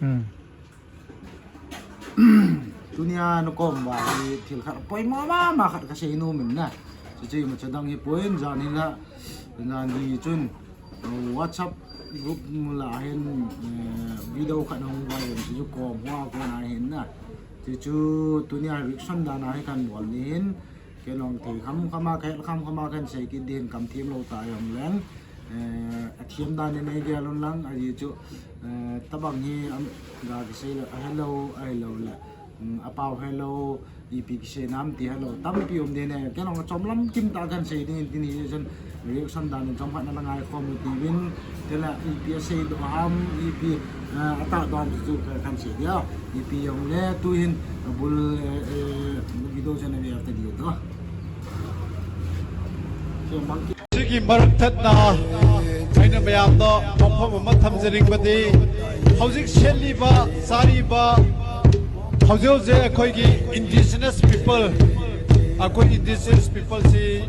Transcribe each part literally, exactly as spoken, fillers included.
Hmm. Tunia nakom uva hi thil khat poimo mama khat kasei nom in na. Chuche imacha dang hipoi, jan hi la, jan hi chun, uh, WhatsApp group lah a hin, uh, video khat hung viral chu kom hoa kona hin na. Chuchu tunia reaction dan a hi kan bol ni hin. Kei jong thei kham kham a, kahet kham kham a kahin sei kit ding, kam thiem lou ta jong leng. Eh, athiam dan in nei gel un lang, ajeh chu, eh, tabang hi, am, ga kisei le, hello, hello le, mm, apao hello, ipi kisei nam ti hello, tampi um ding e, kei jong chomlam kim tah a kahin sei ding, tin hi chun reaction dan in chomkhat na la ngaikhom u tivin, tela ipi asei doh ham, ipi, eh, atah dan chu ka, kahin sei dia. Ipi jong le, tuhin, abul, eh, eh, video channel ve ta diu to. Sigi marak thatna, aina mayam to, phampham ama thamjaning badi. Hojik seliba, sariba, hojik hojik akhoi ki indigenous people, akhoi indigenous people si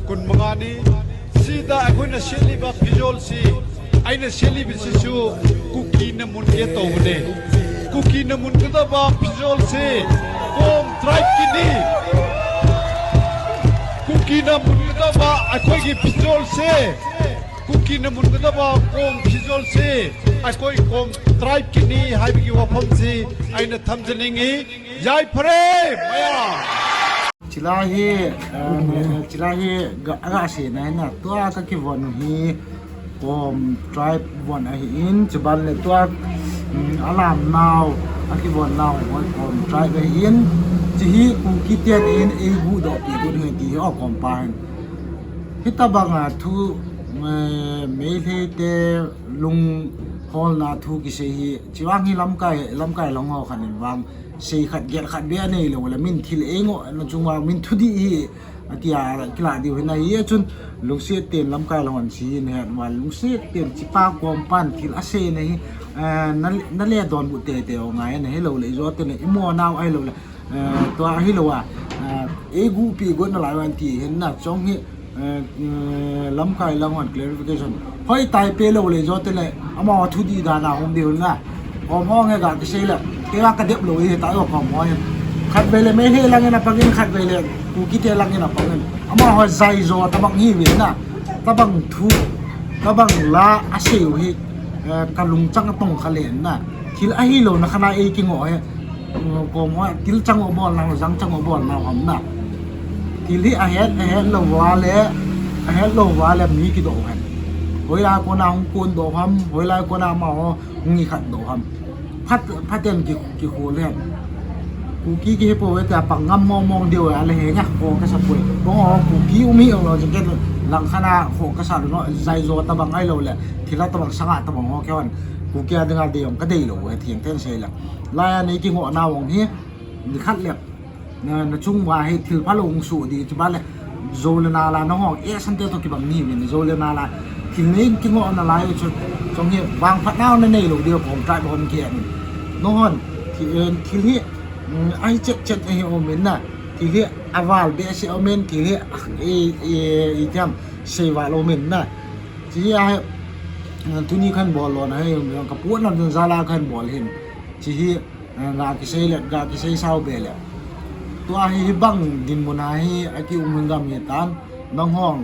kun mangani. Sida akhoi na seliba phijol si, aina seliba si su, Kuki na mun ke to ne. Kuki na mun ke to ba phijol si, Kom tribe kini. Kuki na mun ke to ba akhoi ki phijol si. Kuki na mun ke to ba Kom phijol si, akhoi Kom tribe kini, hai bi ki wa pham si, aina thamjaning i, jai phare, maya. Chilai hi, eh, chilai hi ga, ga sei na hin na, tua kakivon hi Kom tribe von ahin, chuban le tua, mm, alam nau, akivon nau, hoi Kom tribe ahin, chihi Kuki ten in eigu doh pi gun he ti hi o Kom pa hin. Hitabang a thu, eh, Meitei te lung holna thu kisei hi, chiwang hi lamkai, lamkai lang ho khan in vang, sei khat, gel khat be anei lou le, min thil ei ngoh na chunga min thudih hi, atia kila diu hin ahi, achun lungset ten lamkai lang hon si hin het ma, lungset ten chipa Kom pan thil asei na hi, eh, na, na le donbut tete o ngai na hi lou le, ijo te na imo nau ahi lou le, eh, tua ahi lou a, eh, eigu pi gon na lai wan ti hin na chong hi, eh, eh, lamkai lang hon clarification. Hoi tai pe lou le, ijo te le, ama thudih dan a hom diu na. Kom ho nge ga kisei le, kei ga ka dep lou hi ta o Kom ho hin. Khatvei le Meitei lang in apang in, khatvei le Kuki te lang in apang in. Amaho jaijo tabang hi vin na. Tabang thu, tabang la asei u hi, eh, ka lungchang atong kha len na. Thil ahi lou na khan a ei kingoh hi. Mm, Kom ho, thil chang u bol nau, jang chang u bol nau ham na. Thil hi ahet, ahet lou va le, ahet lou va le mi kidoh hen. Hoilai kona hung kon doh ham, hoilai kona amaho hung ikhat doh ham. Phat, phaten ki, kikhol hen. Kuki kihi pouve tia pang ngam mong mong diu a le he nya, kho kasa poi. Bong o Kuki um hi ong lou jing ken lang khan a kho kasa lou no, jaijo tabang ahi lou le, thil a tabang, sang a tabang ho kei hon Kuki a ding a dei ong ka dei lou, he theng ten sei la. Lai a nei kingoh nau ong hi, ni khat le, na, na chung va hi thil phalou hung su di, chuban le, jo le nal a nangho, eh, sante to kibang ni vin, jo le nal a, thil nei kingoh na lai u chu, chong hi, vangphat nau na nei lou diu, Kom tribe hon ki en. Nahon, thi, eh, thil hi, mm, ahi chet chet ahi um in na, thil hi, aval behseh um in, thil hi, ah, eh, eh, i tiam, sei val um in na. Chi hi a, eh, tuni khan bol lou na hi, um, ka puan na dun jal a khan bol hin. Chi hi, Eh, ga kisei le, ga kisei sao be le. Tua hi, hibang dinmun a hi, akium hin gam hi tan, nangho,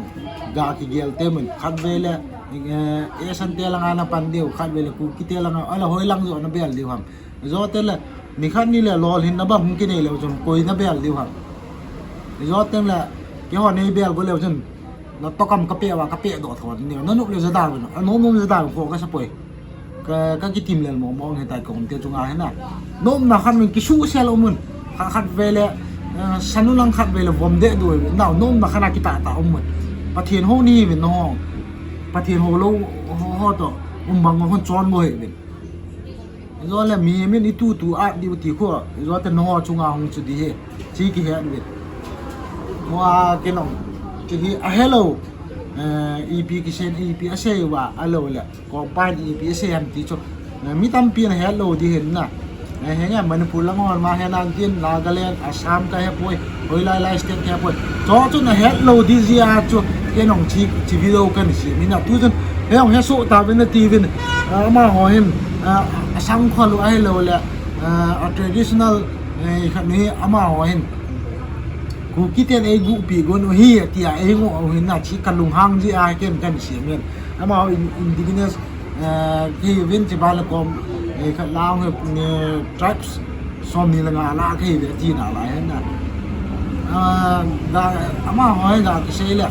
ga kigel te mun, khatvei le, eh, eh, sante lang a na pan diu, khatvei le Kuki te lang a, ala hoi lang jo na bel diu ham. Jo te le, ni khat ni le lolhin na bang hung kinei leu chun, koi na bel diu ham. Jo te le, kei ho nei bel go leu chun, Na tokam ka pe va, ka pe doh thon ni. Na nop le jada vin. A nom nom jada vin kho ka sa poi. Ka, ka kitim lel mo mo he tai kom te chunga he na. Nom na khan min kisu sel umun. Kha khat ve le, eh, sanu lang khat ve le vom de du vin. Na nom na khan a kita ta umun. Pathen ho ni vin no. Pathen ho lo ho, ho to. Um bang hon chon bo he vin. Ijo le mi min i tu tu a diu ti khu, ijo te no chunga hung chu di he. Chi kihe diu. Mo a ke nong. Chi hi a hello. Eh, ipi kisen, ipi asei va, a lo le. Ko pan ipi asei ham ti chu. Eh, mi tampi na hello di hin na. Eh, he nga Manipur lang hon ma he na din Nagaland, Assam ka he poi. Hoilai lai state ka he poi. Cho chu na hello di jia chu. Ke nong chi, chi video kan si. Mi na tu chun. He ong he so ta vin na ti vin. Ah, ama ho hin. Ah, Asang khol u ahilou le, eh, a traditional, eh, khat ni amaho hin. Kuki ten eiguhpi gon u hi, tia eingoh u hin na, chi kalunghang jeh a ken kahin sem in. Amaho in, indigenous, eh, kahiuvin, chibai le kom, eh, khat lang hi, eh, tribes som ni le nga lah kahiuve tina lai hin na. Ah, ga, amaho hi ga kisei le,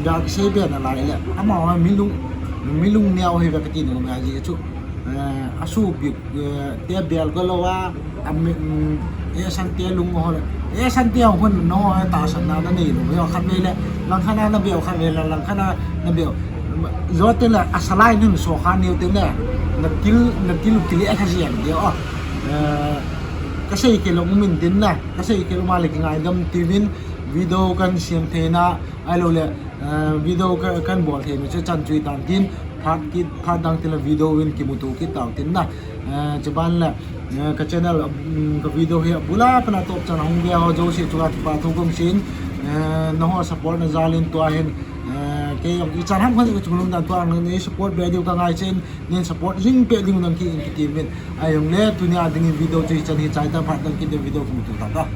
ga kisei be nalai le, amaho hi milung, milung neo hiuve kati nom ahi chu. Eh, asopi, eh, te bel galou a, ami, mm, esan te lung ho le, esan te hon nangho tahsanna nanei lou, khatvei le langkhat a nabeu, khatvei le langkhat a nabeu. Jote le asalai nin sokha niu te le, natil, natil u kile kha jeng diu a. Eh, kasei kei lou um in tin na, kasei kei lou ma le kingaidam tiuvin, video kahin sem theina ahilou le, eh, video ka, kahin bol theina chu chan chu hitan tin, phat kit, phat dang tile video in kimuto kit tau tin na. Eh, chuban le, eh, ka channel, mm, ka video hi abul a pat a atop chan hung ve ho jouse chunga kipa thu kahin sei in, eh, nangho support na jal in tua hin, eh, kei jong ichan ham khat kachungnung dan tua nei support be diu kangai chen, nei support jing peh ding nang ki in kiti uvin. Ahijongle tunia dingin video chu hichan hi chai tan, phat dang kit in video kimuto tau ta.